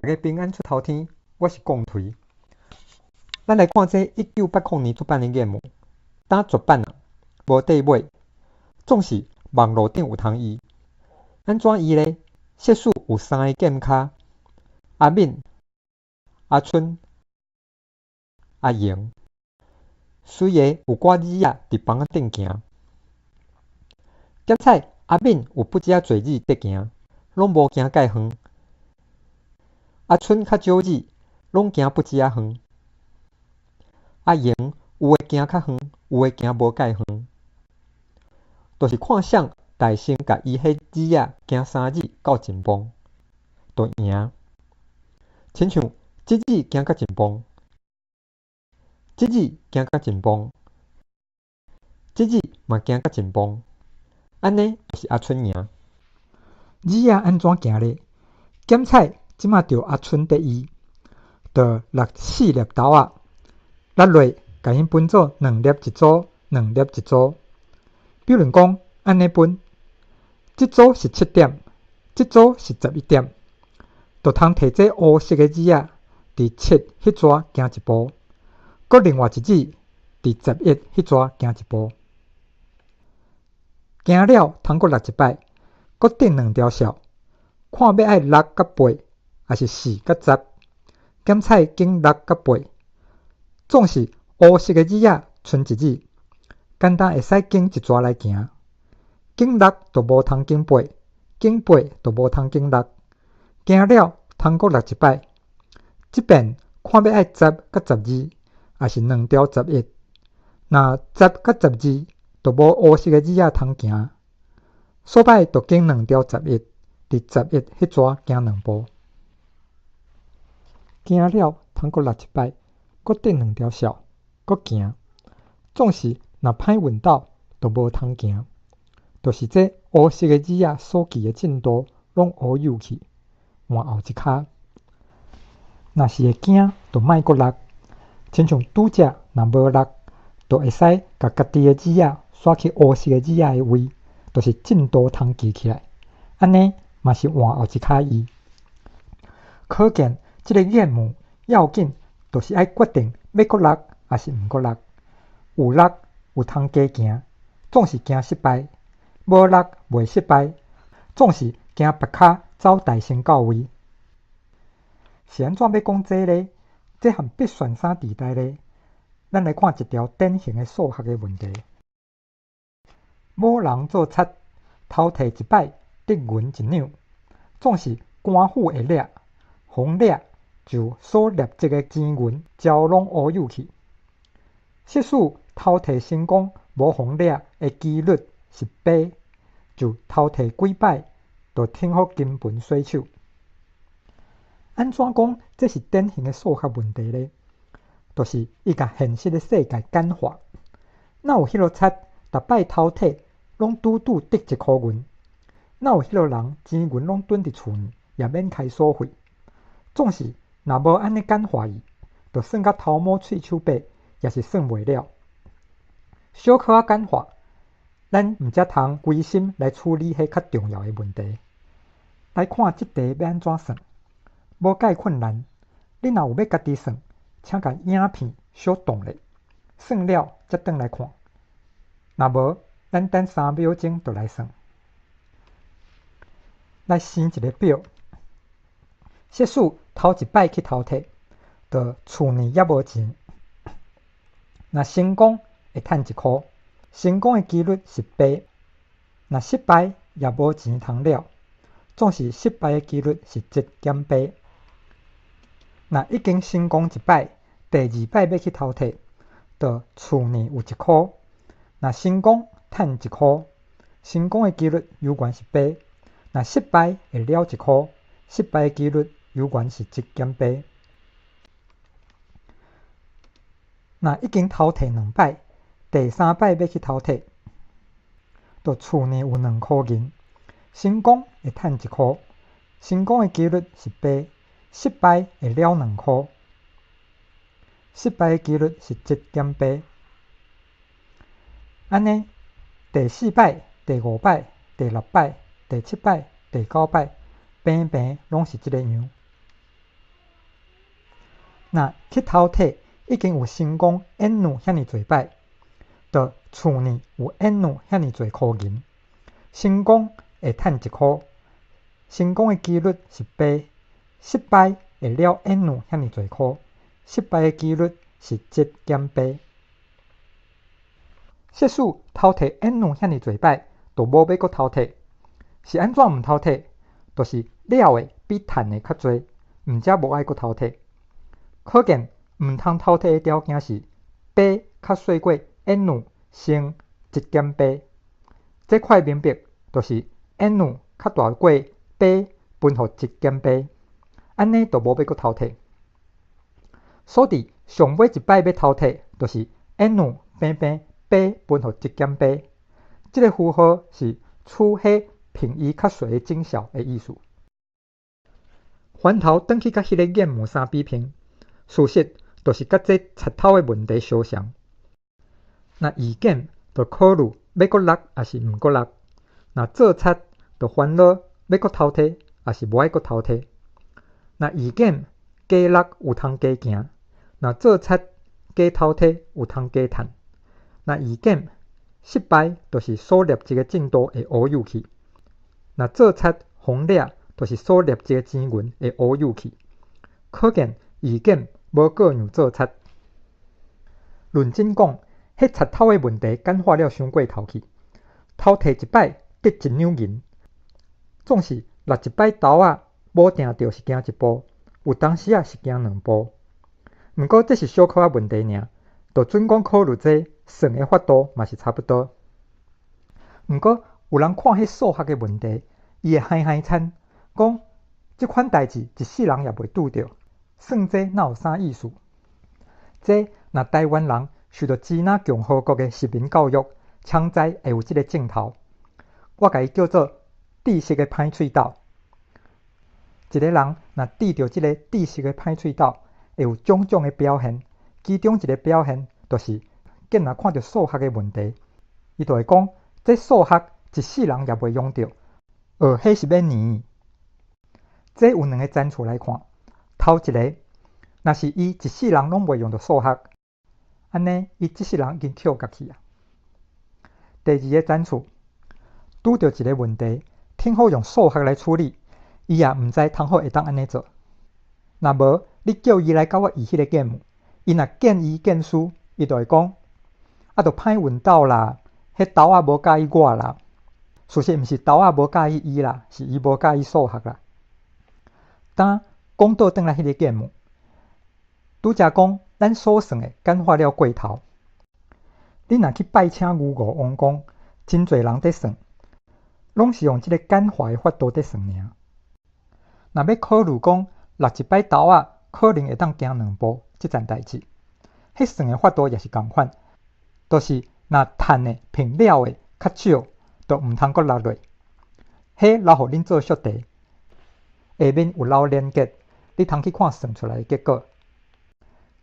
家平安出頭天，我是貢槌。咱來看這1980年出版的諺語，今絕版啊，無底買，總是網路頂有通用。按怎用咧？設使有三个劍跤，阿敏、阿春、阿榮，隨會有寡子仔佇房仔頂行。檢採阿敏有不止仔濟子佇行，攏無行蓋遠。阿春較少子，攏行不止仔遠。阿榮有的行較遠，有的行無蓋遠。就是看誰代先共伊彼子仔行三子到前方，就贏。親像這子行到前方，這子行到前方，這子嘛行到前方，按呢就是阿春贏。子仔按怎行咧？檢採這馬著阿春佇伊，就落四粒豆仔，落落共𪜶分做兩粒一組，兩粒一組。比如講，按呢分，這組是7點，這組是11點，就通提這烏色的子仔，佇七彼逝行一步，閣另外一子佇十一彼逝行一步。行了通閣落一擺，閣擲兩條數，看欲愛六佮八，抑是四佮十。檢採揀六佮八，總是烏色的子仔賰一子，簡單會使揀一逝來行。揀六就無通揀八，揀八就無通揀六。行了通閣落一擺，這遍看欲愛十佮12，抑是兩條十一。若十佮12，就無烏色的子仔通行，所擺就揀兩條十一，佇十一彼逝行兩步。行了通閣落一擺，閣擲兩條數，閣行。總是若歹運到，就無通行。就是這烏色的子仔所記的進度攏烏有去，換後一跤。若是會驚，就莫閣落。親像拄才若無落，就會使共家己的子仔徙去烏色的子仔的位，就是進度通記起來。按呢嘛是換後一跤伊。可見這个諺語要緊，就是愛決定欲閣落，抑是毋閣落。有落有通加行，總是驚失敗；無落袂失敗，總是驚別跤走代先到位。是按怎欲講這咧？這和筆算啥佇代咧？咱來看一條典型的數學的問題。某人做賊，偷提一擺得銀一兩，總是官府會掠，予掠就所掠得的錢銀全攏烏有去。設使偷提成功無予掠的機率是八，就偷提幾擺就等予金盆洗手。按怎講這是典型的數學問題咧？就是伊共現實的世界簡化。若有彼落賊，逐擺偷提攏拄拄得一箍銀？若有彼落人錢銀攏躉佇厝內，也免開鎖費？總是若無按呢簡化伊，就算甲頭毛喙手白，也是算袂了。小可仔簡化，咱毋才通歸心來處理彼較重要的問題。來看這題欲按怎算，無蓋困難。你若有欲家己算，請共影片小擋咧，算了才轉來看。若無，咱等3秒鐘就來算。來生一个表。設使頭一擺去偷提，就厝內猶無錢。若成功會趁一箍，成功的機率是八；若失敗也無錢通了，總是失敗的機率是一減八。若已經成功一擺，第二擺欲去偷提，就厝內有一箍。若成功趁一箍，成功的機率猶原是八；若失敗會了一箍，失敗的機率猶原是一減八。若已經偷提兩擺，第三擺欲去偷提，就厝內有兩箍銀，成功會趁一箍，成功的機率是八，失敗會了兩箍，失敗的機率是一減八。按呢，第四擺、第五擺、第六擺、第七擺、第九擺，平平攏是這个樣。若去偷提已經有成功 N 遐爾濟擺，就厝內有 N 遐爾濟箍銀，成功會趁一箍，成功的機率是八，失敗會了 N 遐爾濟箍，失敗的機率是1減8。設使偷提 N 遐爾濟擺，就無欲閣偷提，是按怎毋偷提？就是了的比趁的較濟，毋才無愛閣偷提。可見毋通偷提的條件是八較細過 N 乘1減八。這快明白，就是 N 較大過八分予1減八，按呢就無欲閣偷提。所以上尾一擺欲偷提，就是 N 平平八分予1減八。這个符號是取彼平移較細的整數的意思。翻頭轉去佮彼个研磨相比拼，事實就是佮這賊偷的問題相像。若二減就考慮欲閣搦抑是毋閣搦；若做賊就煩惱欲閣偷提抑是無愛閣偷提。若二減加搦有通加行，若做賊加偷提有通加趁。若二減失敗，就是所獵一个進度會烏有去；若做賊予人掠，就是所獵一个錢銀會烏有去。可見二減無過讓做賊。論真講，彼賊偷的問題簡化了傷過頭去。偷提一擺得一兩銀，總是搦一擺豆仔，無定著是行一步，有當時仔是行兩步。毋過這是小可仔問題爾，就準講考慮這算的法度嘛是差不多。毋過有人看彼數學的問題，伊會嗨嗨親，講這款代誌一世人也袂拄著，算這哪有啥意思？這若台灣人受著支那共和國的殖民教育，槍知會有這个鏡頭。我共伊叫做知識的歹喙斗。一个人若拄著這个知識的歹喙斗，會有種種的表現。其中一个表現就是，見若看著數學的問題，伊就會講：這數學一世人也袂用著，學彼是欲奶。這有兩个層次來看。頭一个，若是伊一世人攏袂用著數學，按呢伊這世人已經抾甲去啊。第二个層次，拄著一个問題，挺好用數學來處理，伊也毋知通好會當按呢做。若無，你叫伊來佮我玩彼个 game，伊若見魚見輸，伊就會講：啊，就歹運到啦，彼豆仔無佮意我啦。事實毋是豆仔無佮意伊啦，是伊無佮意數學啦。當講倒轉來彼个 game，拄才講咱所算的簡化了過頭。你若去拜請牛紡王公，真濟人佇算，攏是用這个簡化的法度佇算爾。若欲考慮講搦一擺豆仔可能會當行兩步，這層代誌，彼算的法度也是仝款，就是若趁的憑了的較少，就毋通閣搦落。彼留予恁做俗題，下面有留連結，你通去看算出來的結果。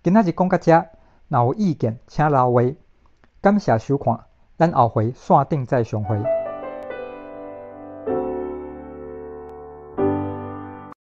今仔日講到遮，若有意見請留話。感謝收看，咱後回線頂再相會。